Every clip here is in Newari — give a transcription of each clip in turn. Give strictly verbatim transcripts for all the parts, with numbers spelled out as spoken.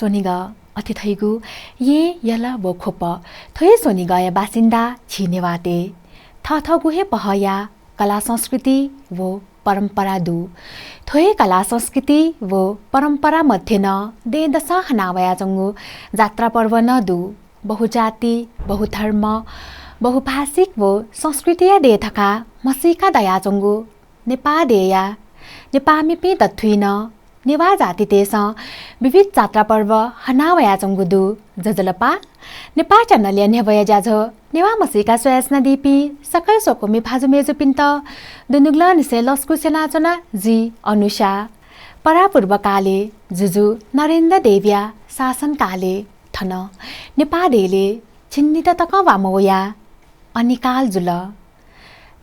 स्वनिगः अथे धइगु येँ, यल व ख्वप, थ्व हे स्वनिगःया बासिन्दा झी नेवाःतय् थःथःगु हे पहःया कला संस्कृति व परम्परा दु। थ्व हे कला संस्कृति व परम्परा मध्ये नं दँय्‌दसं हनावयाच्वंगु जात्रा पर्व नं दु। बहुजाति, बहुधर्म, बहुभाषिक व संस्कृतिया देय् धकाः म्हसीका दयाच्वंगु नेपाः देय्‌या नेपाःमिपिं दथुइ नं नेवाः जातितय्‌सं विविध जात्रा पर्व हनावयाच्वंगु दु। ज्वजलपा, नेपाः च्यानलया न्ह्यब्वया ज्याझ्वः नेवाः म्हसीका स्वयाच्वनादीपिं सकल स्वकुमि भाजु मय्‌जुपिन्त दुनुगलंनिसें लसकुस यानाच्वना। जि अनुषा। परापूर्वकालय् जुजु नरेन्द्र देवया शासनकालय् थन नेपाः देय्‌लय् झिंनिदँ तकं वा मवयाः अनिकाल जुल।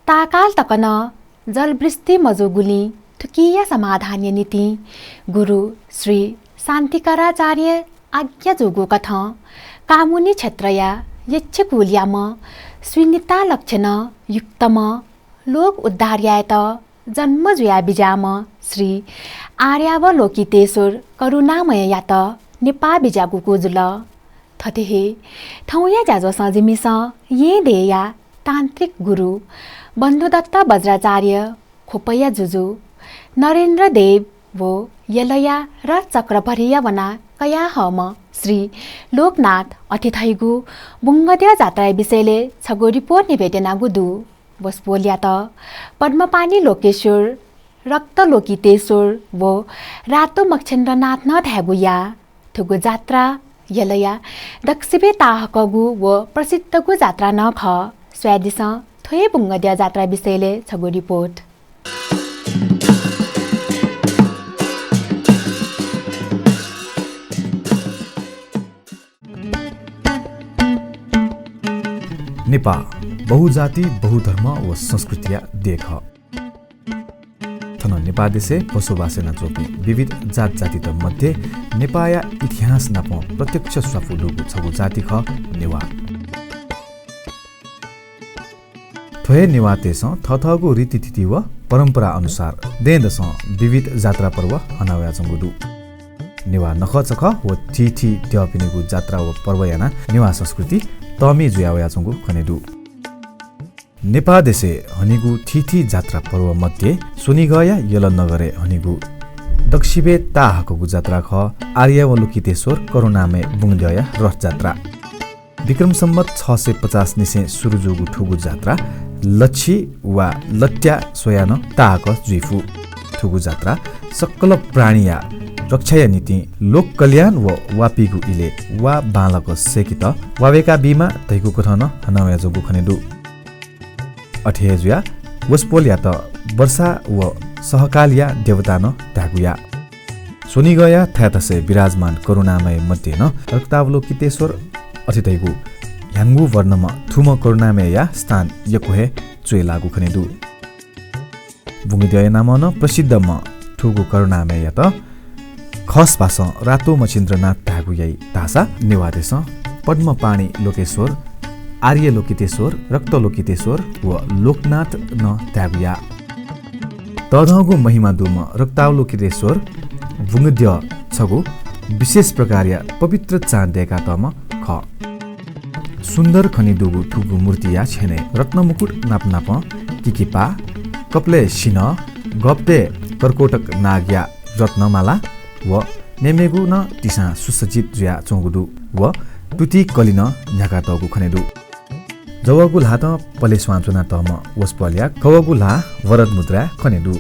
ताःकाल तक नं जलवृष्टि मजूगुलिं थुकिया समाधानया निंतिं गुरु श्री शान्तिकराचार्य आज्ञा जूगु कथं कामुनि क्षेत्रया यक्षकुलयाम्ह स्वीनिता लक्षणं युक्तम्ह लोक उद्धार यायेत जन्म जुयाबिज्याःम्ह श्री आर्यावलोकितेश्वर करुणामययात नेपाः बिज्यागुगु जुल। थथे हे थौंया ज्याझ्वलय् जिमिसं येँ देय्‌या तान्त्रिक गुरु बन्धुदत्त वज्राचार्य, ख्वपया जुजु नरेन्द्र देव व यलया रथ चक्रभरिया वना कयाहःम्ह श्री लोकनाथ अथे धइगु बुंगद्यः जात्राया विषयलय् छगू रिपोर्ट निवेदन यानागु दु। वसपोलयात पद्मपाणि लोकेश्वर, रक्तलोकितेश्वर व रातो मच्छिन्द्रनाथ नं धायेगु याः। थुगु जात्रा यलया दक्वसिबें ताःहाकःगु व प्रसिद्धगु जात्रा नं खः। स्वयादिसँ थ्व हे बुंगद्यः जात्रा विषयलय् छगू रिपोर्ट। नेपाः बहुजाति, बहुधर्म व संस्कृतिया देय् खः। थन नेपाः देशय् बसोबास यानाच्वंपिं विविध जात जातित मध्ये नेपाःया इतिहास नाप प्रत्यक्ष स्वापू दुगु छगू जाति खः नेवाः। थ्व हे नेवाःतय्‌सं थःथःगु रीतिथिति व परम्परा अनुसार दँय्‌दसं विविध जात्रा पर्व हनावयाच्वंगु दु। नेवाः नखःचखः व थीथी द्यःपिनिगु जात्रा व पर्व यानाः नेवाः संस्कृति तःमि जुयावयाच्वंगु खने दु। नेपाः देशय् हनीगु थीथी जात्रा पर्व मध्ये स्वनिगःया यल नगरय् हनीगु दक्वसिबें ताःहाकःगु जात्रा खः आर्यावलोकितेश्वर करुणामय बुंगद्यःया रथजात्रा। विक्रम सम्वत छ सय पचास निसें सुरु जूगु थुगु जात्रा लच्छी वा लत्या स्वयाः नं ताःहाकः जुइफु। थुगु जात्रा सकल प्राणीया रक्षाया निंतिं लोक कल्याण व वापिगु इलय् वा बांलाक सय्‌केत वावेका बीमा धइगु कथं नं हनावयाच्वंगु खने दु। अथे हे जुयाः वसपोलयात वर्षा व सहकालया देवता नं धायेगु याः। स्वनिगःया थाय्‌थसय् विराजमान करुणामय मध्ये नं रक्तावलोकितेश्वर अथे धइगु ह्याउँगु वर्णम्ह थुम्ह करुणामयया स्थान यक्व हे च्वय् लाःगु खने दु। बुंगद्यःया नामं नं प्रसिद्धम्ह थुगु करुणामययात खस भासं रातो मच्छिन्द्रनाथ धायेगु याइ धाःसा नेवाःतय्‌सं पद्मपाणि लोकेश्वर, आर्यलोकितेश्वर, रक्तलोकितेश्वर व लोकनाथ नं धायेगु याः। तःधंगु महिमा दुम्ह रक्तावलोकितेश्वर बुंगद्यः छगू विशेष प्रकारया पवित्र चां दय्‌कातःम्ह खः। सुन्दर खने दुगु थुगु मूर्तिया छ्यनय् रत्नमुकुट नाप नापं किकिपा, कपालय् सिन्हः, गःपतय् कर्कोटक नागया रत्नमाला व मेमेगु नं तिसां सुसज्जित जुयाच्वंगु दु व तुति कलि नं न्ह्याकातःगु खने दु। जवःगु ल्हातं पलेस्वां च्वनातःम्ह वसपोलया कवःगु ल्हाः वरद मुद्राय् खने दु।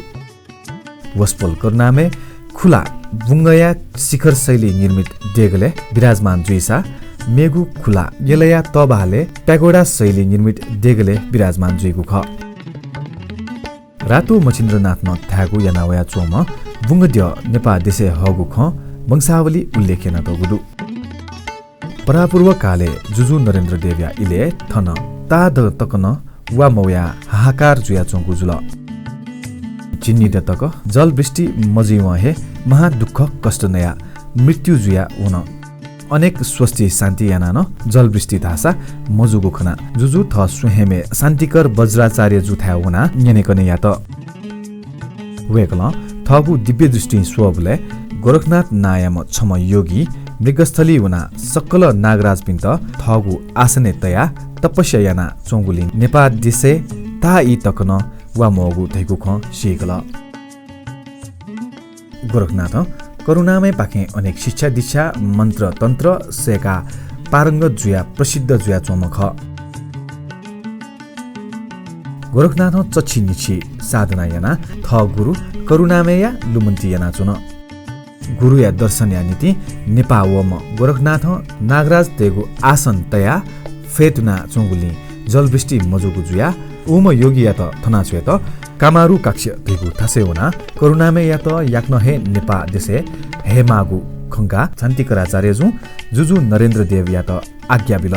वसपोल करुणामय खुला बुंगया शिखर शैली निर्मित देगलय् विराजमान जुइसा मेगु खुला यलया तःबहालय् प्यागोडा शैली निर्मित देगलय् विराजमान जुइगु खः। रातो मच्छिन्द्रनाथं धायेगु यानावयाच्वंम्ह बुंगद्यः नेपाः देशय् हःगु खँ वंशावली उल्लेख यानातःगु दु। परापूर्व कालय् जुजु नरेन्द्र देवया इलय् थन ताःदँ तक नं वा मवयाः हाहाकार जुयाच्वंगु जुल। झिंनिदँ तक जलवृष्टि मजुइवं हे महादुःख कष्ट नयाः मृत्यु जुयाः वन। अनेक स्वस्ति शान्ति यानाः नं जलवृष्टि धाःसा मजूगु खनाः जुजु थः स्वयम्हय् शान्तिकर वज्राचार्य जुथाय् वनाः न्यनेकने यात। वय्‌कलं थःगु दिव्य दृष्टिं स्वःबलय् गोरखनाथ नांयाम्ह छम्ह योगी मृगस्थली वनाः सकल नागराजपिन्त थःगु आसनय् तयाः तपस्या यानाच्वंगुलिं नेपाः देशय् ताःई तक नं वा मवःगु धइगु खँ सीकल। गोरखनाथं करुणामयपाखें अनेक शिक्षा दीक्षा, मन्त्र तन्त्र सय्काः पारंगत जुयाः प्रसिद्ध जुयाच्वंम्ह खः। गोरखनाथं चच्छि न्हिछि साधना यानाः थः गुरु करुणामयया लुमन्ति यानाच्वन। गुरुया दर्शनया निंतिं नेपाः वःम्ह गोरखनाथं नागराजतय्गु आसन तयाः फ्यतुनाच्वंगुलिं जलवृष्टि मजूगु जुयाः उम्ह योगीयात थनाछ्वयेत कामारुकाक्ष धइगु थासय् वनाः करुणामययात याकनं हे नेपाः देशय् हयेमाःगु खंकाः शान्तिकराचार्यजुं जुजु नरेन्द्रदेवयात आज्ञा बिल।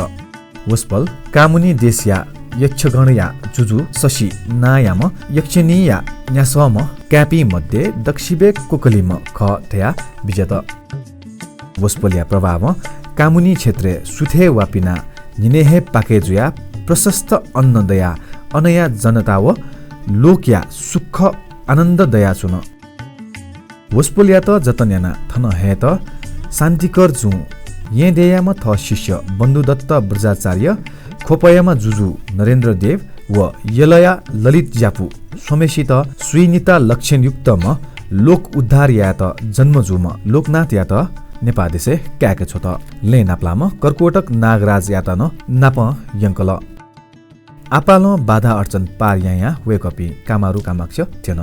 वसपोल कामुनि देशया यक्षगणया जुजु शशी नांयाम्ह यक्षिणीया न्यासःम्ह काय्पिं मध्ये दक्वसिबय् कोकलिम्ह खः धयाः बिज्यात। वसपोलया प्रभावं कामुनि क्षेत्रय् सुथय् वा पिनाः न्हिनय् हे पाकय् जुयाः प्रशस्त अन्न दयाः अनया जनता व लोकया सुख आनन्द दयाच्वन। वसपोलयात जतन यानाः थन हयेत शान्तिकरजुं येँ देयाम्ह थः शिष्य बन्धुदत्त ब्रजाचार्य, ख्वपयाम्ह जुजु नरेन्द्रदेव व यलया ललित ज्यापु स्वम्हेसित स्वीनिता लक्षणयुक्तम्ह लोक उद्धार यायेत जन्म जूम्ह लोकनाथयात नेपाः देशय् काय्के छ्वत। लँय् नापलाःम्ह कर्कोटक नागराजयात नं नापं यंकल। आपालं बाधा अड्चन पार यायां वय्कःपिं कामारु कामाक्ष थ्यन।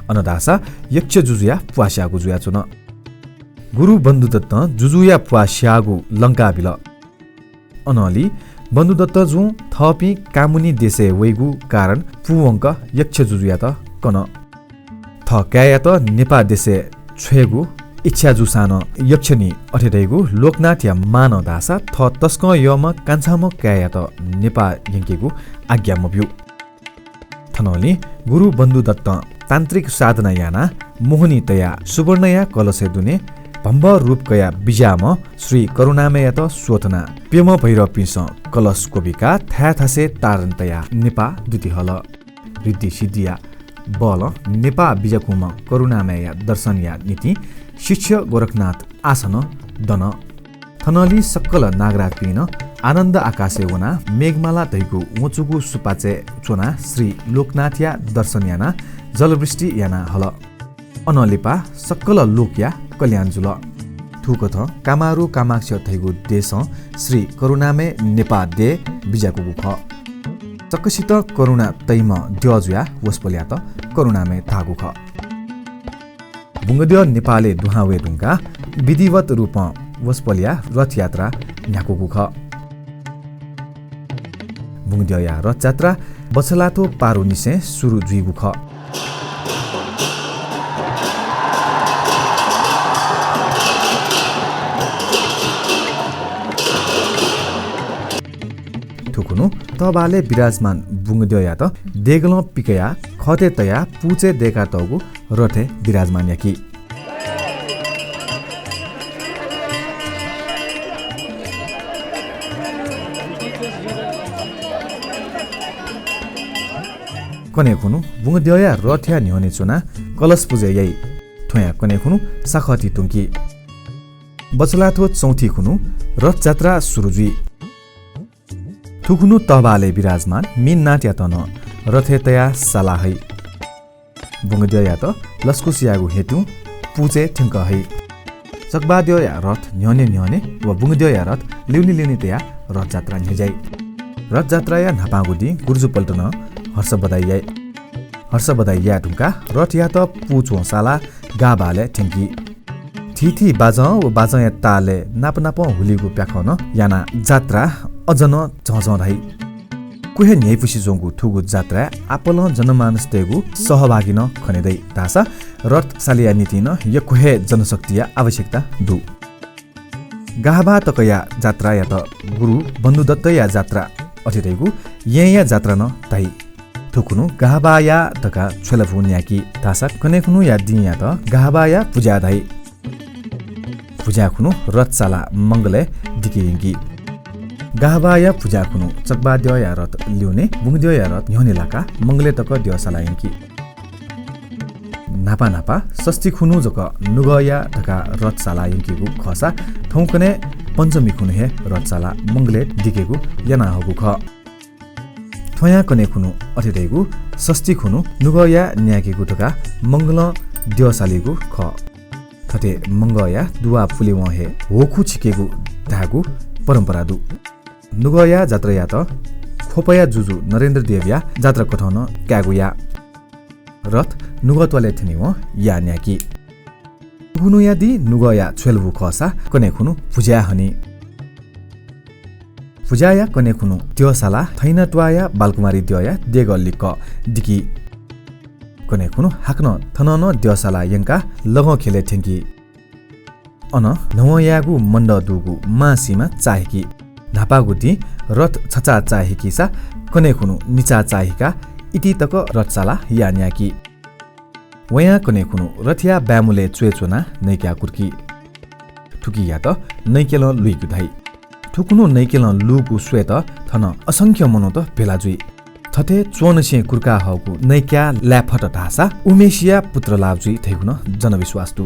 अन धाःसा यक्ष जुजुया प्वाः स्याःगु जुयाच्वन। गुरु बन्धुदत्तं जुजुया प्वाः स्याःगु लंका बिल। अनंलि बन्धुदत्तजुं थःपिं कामुनि देशय् वइगु कारण पूवंक यक्ष जुजुयात कन। थः काय्‌यात नेपाः देशय् छ्वयेगु इच्छा जूसां नं यक्षिणी अथे धइगु लोकनाथया मां नं धाःसा थः तसकं यःम्ह कान्छाम्ह काय्‌यात नेपाः यंकेगु आज्ञा मब्यू। थनंलि गुरु बन्धुदत्तं तान्त्रिक साधना यानाः मोहनी तयाः सुवर्णया कलशया दुने भम्भ रूप कयाः बिज्याःम्ह श्री करुणामययात स्वथनाः प्यम्ह भैरवपिन्सं कलश क्वबिकाः थाय् थासय् तारण तयाः नेपाः दुति हल। ऋद्धिसिद्धिया बलं नेपाः बिज्याकूम्ह करुणामयया दर्शनया निंतिं शिष्य गोरखनाथ आसनं दन। थनंलि सकल नागराजपिं नं आनन्द आकाशय् वनाः मेघमाला धइगु वँचुगु सुपाँचय् च्वनाः श्री लोकनाथया दर्शन यानाः जलवृष्टि याना हल। अनं लिपा सकल लोकया कल्याण जुल। थुकथं कामारु कामाक्ष धइगु देशं श्री करुणामय नेपाः देय् बिज्याकूगु खः। सकसितं करुणा तइम्ह द्यः जुयाः वसपोलयात करुणामय धाःगु खः। बुंगद्यः नेपालय् दुहां वये धुंकाः विधिवत रूपं वसपोलया रथयात्रा न्ह्याकूगु खः। बुंगद्यःया रथयात्रा बछलाथ्व पारुनिसें सुरु जुइगु खः। थुकुन्हु तःबालय् विराजमान बुंगद्यःयात देगलं पिकयाः खतय् तयाः पुचय् दय्कातःगु रथय् विराजमान याकी। कन्हय् खुन्हु बुंगद्यःया रथया न्ह्यःने च्वनाः कलश पुजा याइ। थ्वयां कन्हय् खुन्हु साखःति त्वंकी। बछलाथ्व चौथि खुन्हु रथयात्रा सुरु जुइ। थुकुन्हु तःबालय् विराजमान मीननाथयात नं रथय् तयाः साला हइ। बुंगद्यःयात लसकुस यायेगु हेतुं पुचय् थ्यंक हइ। चकबाद्यःया रथ न्ह्यःने न्ह्यःने व बुंगद्यःया रथ ल्यूने ल्यूने तयाः रथयात्रा न्ह्यज्याइ। रथयात्राया न्हापांगु दिं गुर्जुपल्ट नं हर्षबधाइ याइ। हर्षबधाइ याये धुंकाः रथयात पुचय् सालाः गाःबालय् थ्यंकी। थीथी बाजं व बाजंया तालय् नाप नापं हुलिगु प्याखं नं यानाः जात्रा अझ नं झःझः धाइ। क्वह्यः न्ह्याइपुसे च्वंगु थुगु जात्राय् आपालं जनमानसतय्गु सहभागी नं खने दइ धाःसा रथ सालेया निंतिं नं यक्व हे जनशक्तिया आवश्यकता दु। गाःबाः तकया जात्रायात गुरु बन्धुदत्तया जात्रा अथे धइगु येँया जात्रा नं धाइ। थुकुन्हु गाःबाःया धकाः छ्वय्लाभू न्ह्याकी धाःसा कन्हय् खुन्हुया दिंयात गाःबाःया पुजा धाइ। पुजा खुन्हु रथ सालाः मंगलय् दिके यंकी। गाःबाःया पुजा खुन्हु चकबाद्यःया रथ ल्यूने बुंगद्यःया रथ न्ह्यःने लाकाः मंगलय् तक द्यः साला यंकी। न्हापा न्हापा षष्ठी खुन्हु जक नुगःया धकाः रथ साला यंकीगु खःसा थौंकन्हय् पञ्चमी खुन्हु हे रथ साला मंगलय् दिकेगु याना हःगु खः। थ्वयां कन्हय् खुन्हु अथे धइगु षष्ठी खुन्हु नुगःया न्यायेकेगु धकाः मंगलं द्यः सालीगु खः। थथे मंगःया दुवाः पुलेवं हे ह्वखु छिकेगु धाःगु परम्परा दु। नुगःया जात्रायात ख्वपया जुजु नरेन्द्र देवया जात्रा कथं नं कायेगु याः। रथ नुगः त्वालय् थ्यनीवं याः न्यायेकी। खुन्हुया दिं नुगःया छ्वय्‌लःगु खःसा कन्हय् खुन्हु भुज्याय् हनी। भुज्याःया कन्हय् खुन्हु द्यः साला थैनाट्वाःया बालकुमारी द्यःया देगः लिक्क दिकी। कन्हय् खुन्हु हाकनं थनं नं द्यः साला यंकाः लगं ख्यलय् थ्यंकी। अन न्हवं यायेगु मण्डः दुगु मांसिमा चाःहिकी। न्हापांगु दिं रथ छचाः चाःहिकीसा कन्हय् खुन्हु निचाः चाःहिकाः इति तक रथ साला याः न्यायेकी। वयां कन्हय् खुन्हु रथया बाय्‌मुलय् च्वय् च्वनाः नैक्याः कुर्की। थुकियात नैक्यलं लुइगु धाइ। थुकुन्हु नैक्यलं लूगु स्वयेत थन असंख्य मनूत भेला जुइ। थथे च्वंनिसें कुर्का हःगु नैक्याः लाये फत धाःसा उम्हेसिया पुत्र लाभ जुइ धइगु नं जनविश्वास दु।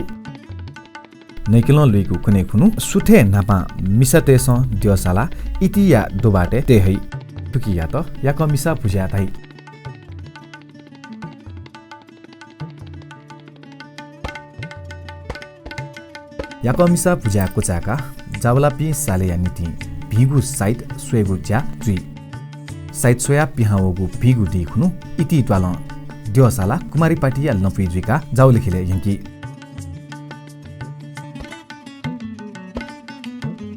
नैक्यलं लुइगु कन्हय् खुन्हु सुथय् न्हापां मिसातय्‌सं द्यः साला इतिया दुबातय् तये हइ। थुकियात याकःमिसा भुज्याः धाइ। याकःमिसा भुज्याः क्वचाय्‌काः जावलापिं सालय्‌या निंतिं भिंगु साइत स्वयेगु ज्या जुइ। साइत स्वयाः पिहां वःगु भिंगु दिं खुन्हु इति त्वालं द्यः साला कुमारी पार्टीया लँपुइ जुइकाः जावलाख्यलय् यंकी।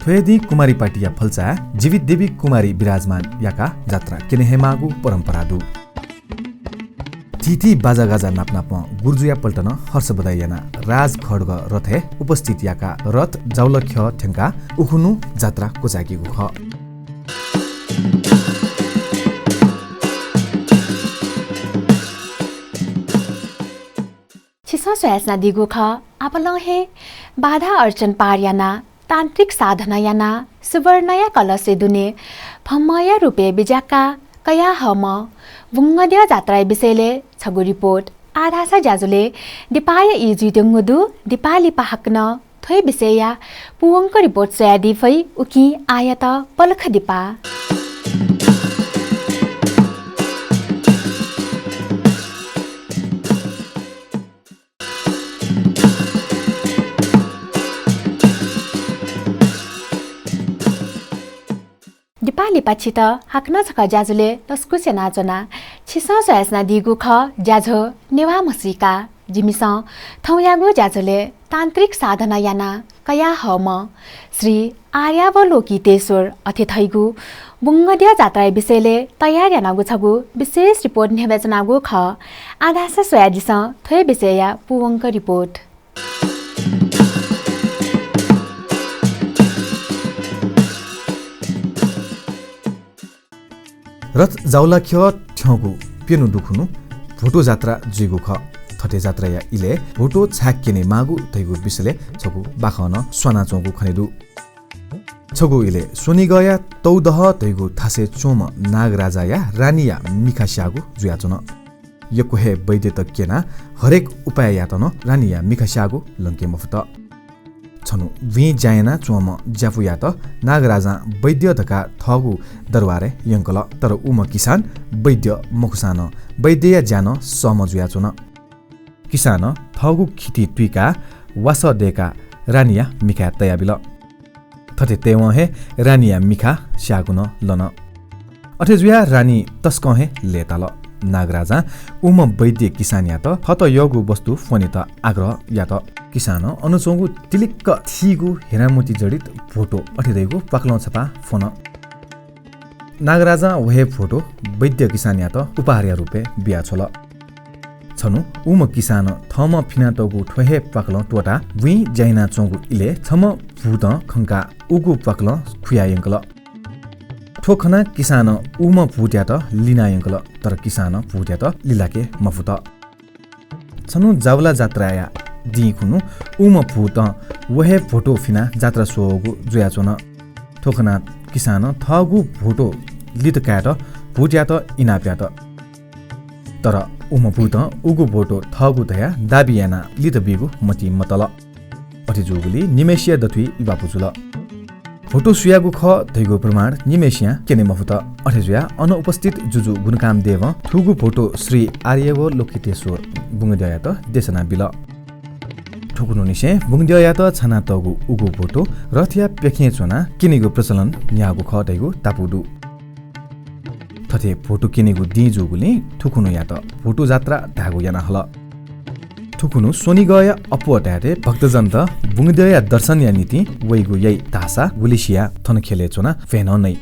थ्व हे दिं कुमारी पार्टीया फल्चाय् जीवित देवी कुमारी विराजमान याकाः जात्रा क्यने हे माःगु परम्परा दु। थीथी बाजागाजा नापनापं गुर्जुया पल्टनं हर्षबधाई यानाः राजखड्ग रथय् उपस्थित याकाः रथ जावलाख्यः थ्यंकाः उखुन्हु जात्रा क्वचाय्‌कीगु खः। छिसं स्वयाच्वनादीगु खः। आपालं हे बाधा अड्चन पार यानाः तान्त्रिक साधना यानाः सुवर्णया कलशय् दुने फम्मया रूपय् बिज्याकाः कयाहःम्ह बुंगद्यः जात्राया विषयलय् छगू रिपोर्ट। आः धाःसा ज्याझ्वलय् दिपाया ई जुइत्यंगु दु। दिपा लिपा हाकनं थ्व हे विषयया पूवंक रिपोर्ट स्वयादी फइ। उकिं आःयात पलख दिपा। दिपा लिपा छित हाकनं छकः ज्याझ्वलय् लसकुस यानाच्वना। छिसं स्वयाच्वनादीगु खः ज्याझ्वः नेवाः म्हसीका। जिमिसं थौंयागु ज्याझ्वलय् तान्त्रिक साधना यानाः कयाहःम्ह श्री आर्यावलोकितेश्वर अथे धइगु बुंगद्यः जात्राया विषयलय् तयार यानागु छगू विशेष रिपोर्ट न्ह्यब्वयाच्वनागु खः। आः धाःसा स्वयादिसँ थ्व हे विषयया पूवंक रिपोर्ट। रथ जावलाख्यः थ्यंगु प्यन्हु दुखुन्हु भोटो जात्रा जुइगु खः। थथे जात्राया इलय् भोटो छाय् क्यने माःगु धइगु विषयलय् छगू बाखं नं स्वानाच्वंगु खने दु। छगू इलय् स्वनिगःया तौदह धइगु थासय् च्वंम्ह नागराजाया रानीया मिखा स्याःगु जुयाच्वन। यक्व हे वैद्यत क्यनाः हरेक उपाय यात नं रानीया मिखा स्याःगु लंके मफुत। छन्हु बुँइ ज्या यानाच्वंम्ह ज्यापुयात नागराजां वैद्य धकाः थःगु दरबारय् यंकल। तर उम्ह किसान वैद्य मखुसां नं वैद्यया ज्या नं सःम्ह जुयाच्वन। किसानं थःगु खिति तुइकाः वासः दय्काः रानीया मिखाय् तयाबिल। थथे तयेवं हे रानीया मिखा स्याःगु नं लन। अथे जुयाः रानी तसकं हे लय्ताल। नागराजां उम्ह वैद्य किसानयात थःत यःगु वस्तु फ्वनेत आग्रह यात। किसानं अन च्वंगु तिलिक्क थीगु हिरामोती जडित भोटो अथे धइगु पाकलं छपा फ्वन। नागराजां व हे भोटो वैद्य किसानयात उपहारया रूपय् बियाछ्वल। छन्हु उम्ह किसानं थःम्हं फिनातःगु थ्व हे पाकलं त्वःताः बुँइ ज्या यानाच्वंगु इलय् छम्ह भूतं खंकाः उगु पाकलं खुयायंकल। थ्व खनाः किसानं उम्ह भूतयात लिनायंकल, तर किसानं भूतयात लिलाके मफुत। छन्हु जावला जात्राया दिं खुन्हु उम्ह भूतं व हे भोटो फिनाः जात्रा स्वःगु जुयाच्वन। थ्व खनाः किसानं थःगु भोटो लित कायेत भूतयात इनाप यात। तर उम्ह भूतं उगु भोटो थःगु धयाः दाबी यानाः लित बीगु मतिइ मतल। अथे जूगुलिं निम्हय्सिया दथुइ इबापु जुल। भोटो सुयागु खः धइगु प्रमाण निम्हय्सियां क्यने मफुत। अथे जुयाः अन उपस्थित जुजु गुणकामदेवं थुगु भोटो श्री आर्यावलोकितेश्वर बुंगद्यःयात देछाना बिल। थुकुन्हुनिसें बुंगद्यःयात छानातःगु उगु भोटो रथया प्यखें च्वनाः क्यनेगु प्रचलन न्ह्याःगु खः धइगु तापु दु। थथे भोटो क्यनेगु दिं जूगुलिं थुकुन्हुयात भोटो जात्रा धायेगु याना हल। थुकुन्हु स्वनिगःया अप्वः धायेथें भक्तजनत बुंगद्यःया दर्शनया निंतिं वइगु याइ धाःसा गुलिसिया थन ख्यलय् च्वनाः भ्वय्नं नइ।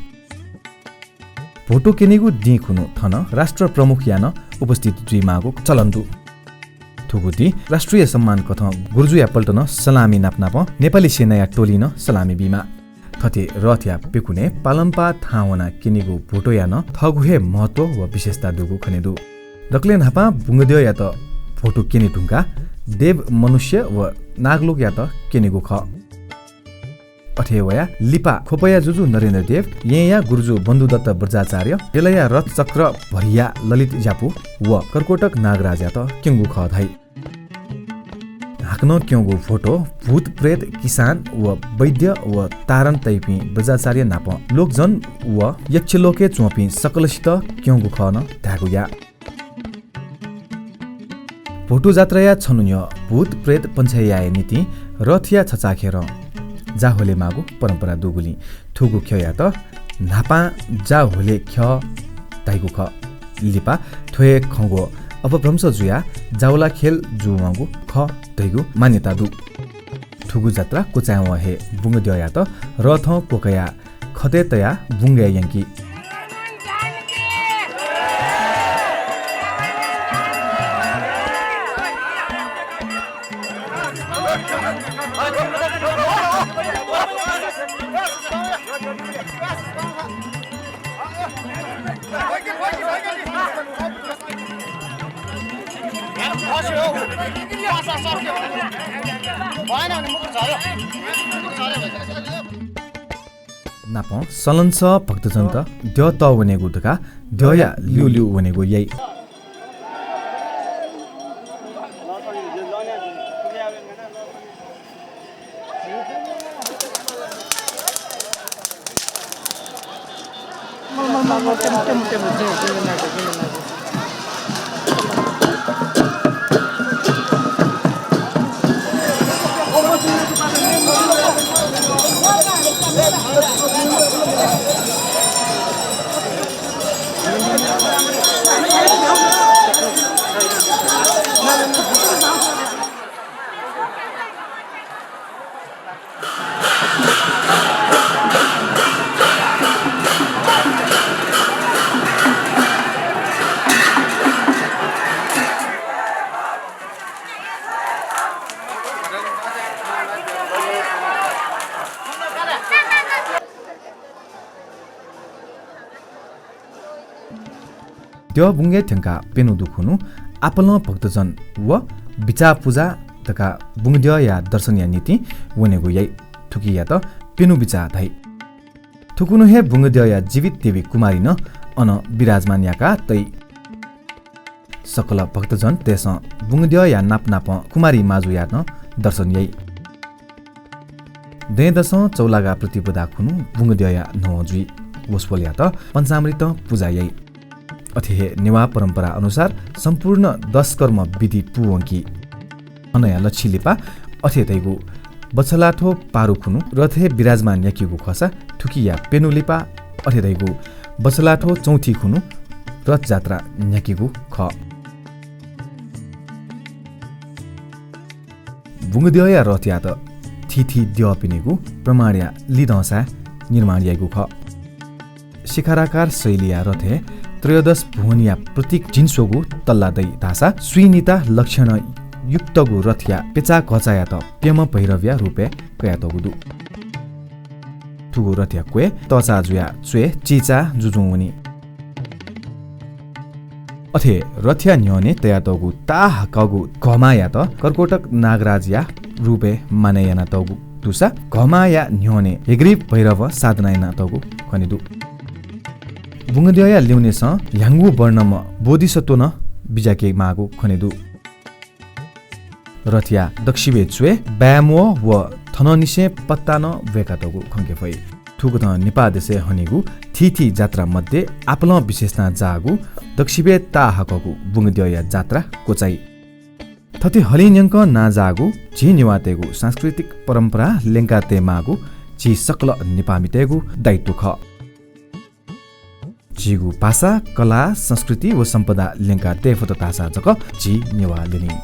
भोटो क्यनेगु दिं खुन्हु थन राष्ट्र प्रमुखया नं उपस्थित जुइमाःगु चलन दु। थुगु दिं राष्ट्रिय सम्मान कथं गुर्जुया पल्टनं सलामी नापनापं नेपाली सेनाया टोलिं नं सलामी बीमाः। थथे रथया प्यकुनय् पालंपाः थाहां वनाः क्यनीगु भोटोया नं थःगु हे महत्व व विशेषता दुगु खने दु। दकलय् न्हापां बुंगद्यःयात भोटो क्यने धुंकाः देव मनुष्य व नागलोकयात क्यनेगु खः। अथे वयाः लिपा ख्वपया जुजु नरेन्द्र देव, येँया गुर्जु बन्धुदत्त बज्राचार्य, बेलया रथचक्र भरिया ललित ज्यापु व कर्कोटक नागराजयात क्यंगु खः धाइ। हाकनं क्यंगु भोटो भूत, प्रेत, किसान व वैद्य व तारन तइपिं बज्राचार्य नाप लोकजन व यक्षलोकय् च्वंपिं सकलसित क्यंगु खः नं धायेगु या। भोटो जात्राया छन्हु न्ह्यः भूत प्रेत पन्छाइ याये निंतिं रथया छचाःखेरं जाह्वले माःगु परम्परा दुगुलिं थुगु ख्यःयात न्हापां जाह्वले ख्यः धाइगु खः। लिपा थ्व हे खँग्वः अपभ्रंश जुयाः जावलाखेल जूवंगु खः धइगु मान्यता दु। थुगु जात्रा क्वचायेवं हे बुंगद्यःयात रथं क्वकयाः खतय् तयाः बुंगय् यंकी। नापं सलंसः भक्तजनत द्यः तः वनेगु धकाः द्यःया ल्यूल्यू वनेगु याइ। द्यः बुंगय् थ्यंकाः प्यन्हु दुखुन्हु आपालं भक्तजन व बिचाः पुजा धकाः बुंगद्यःया दर्शनया निंतिं वनेगु याइ। थुकियात प्यन्हु बिचाः धाइ। थुकुन्हु हे बुंगद्यःया जीवित देवी कुमारी नं अन विराजमान याका तइ। सकल भक्तजनतय्सं बुंगद्यःया नाप नापं कुमारी माजुया नं दर्शन याइ। दँय्दसं चौलागा प्रतिपदा खुन्हु बुंगद्यःया न्हवं जुइ। वसपोलयात पञ्चामृतं पुजा याइ। अथे हे नेवाः परम्परा अनुसार सम्पूर्ण दशकर्म विधि पूवंकी। अनया लच्छि लिपा अथे धइगु बछलाथ्व पारु खुन्हु रथय् विराजमान याकीगु खःसा थुकिया प्यन्हु लिपा अथे धइगु बछलाथ्व चौथि खुन्हु रथजात्रा न्ह्याकीगु खः। बुंगद्यःया रथयात थीथी द्यःपिनिगु प्रमाणया लिधंसाय् निर्माण याइगु खः। शिखराकार शैलीया रथय् त्रयोदश भुवनया प्रतीक झिंस्वगू तल्ला दइ धाःसा स्वीनिता लक्षणयुक्तगु रथया पेचाकःचायात प्यम्ह भैरवया रूपय् कयातःगु दु। थुगु रथया क्वय् तःचाः जुयाः च्वय् चिचाः जुजुं वनी। अथे रथया न्ह्यःने तयातःगु ताहाकःगु घःमाःयात कर्कोटक नागराजया रूपय् मानय् यानातःगु दुसा घःमाःया न्ह्यःने हयग्रीव भैरवं साधना यानातःगु खने दु। बुंगद्यःया ल्यूनेसं ह्याउँगु वर्णम्ह बोधिसत्व नं बिज्याके माःगु खने दु। रथया दक्वसिबय् च्वय्, बाय्म्वः व थनंनिसें पत्ता नं ब्वय्कातःगु खंके फइ। थुकथं नेपाः देशय् हनीगु थीथी जात्रा मध्ये आपालं विशेष नां जाःगु दक्वसिबय् ताःहाकःगु बुंगद्यःया जात्रा क्वचाइ। थथे हलिं न्यंकं नां जाःगु झी नेवाःतय्गु सांस्कृतिक परम्परा ल्यंका तयेमाःगु झी सकल नेपाःमितय्गु दायित्व खः। झीगु भाषा, कला, संस्कृति व सम्पदा ल्यंका तये फत धाःसा जक झी नेवाः ल्यनी।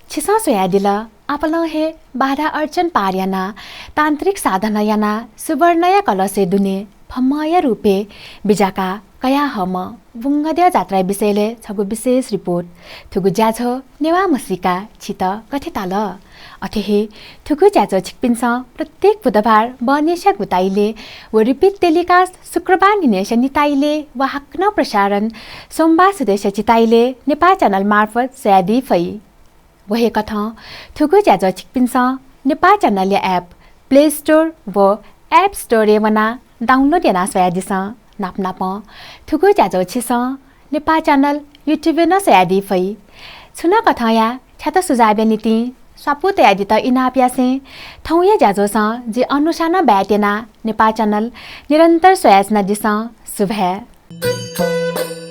छिसं स्वयादिल, आपालं हे बाधा अड्चन पार यानाः तान्त्रिक साधना यानाः सुवर्णया कलशय् दुने फम्हया रूपय् बिज्याकाः कयाहःम्ह बुंगद्यः जात्राया विषयलय् छगू विशेष रिपोर्ट। थुगु ज्याझ्वः नेवाः म्हसीका छित गथे ताल? अथे हे थुगु ज्याझ्वः छिकपिन्सं प्रत्येक बुधबार बहनिसिया गुताइलय् व repeat telecast शुक्रबार न्हिनय्सिया निताइलय् व हाकनं प्रसारण सोमबार सुथय्सिया चिताइलय् नेपाः च्यानल मार्फत स्वयादी फइ। व हे कथं थुगु ज्याझ्वः छिकपिन्सं नेपाः च्यानलया app Play Store व App Store-य् वनाः download यानाः स्वयादिसँ। नापनापं थुगु ज्याझ्वः छिसं नेपाः च्यानल YouTube-य् नं स्वयादी फइ। छुं नं कथंया छ्यात सुझावया निंतिं स्वापू तयादीत इनाप यासें थौंया ज्याझ्वःसं जि अनुषा नं बाय् त्यनाः नेपाः च्यानल निरन्तर स्वयाच्वनादिसँ। सुभाय्।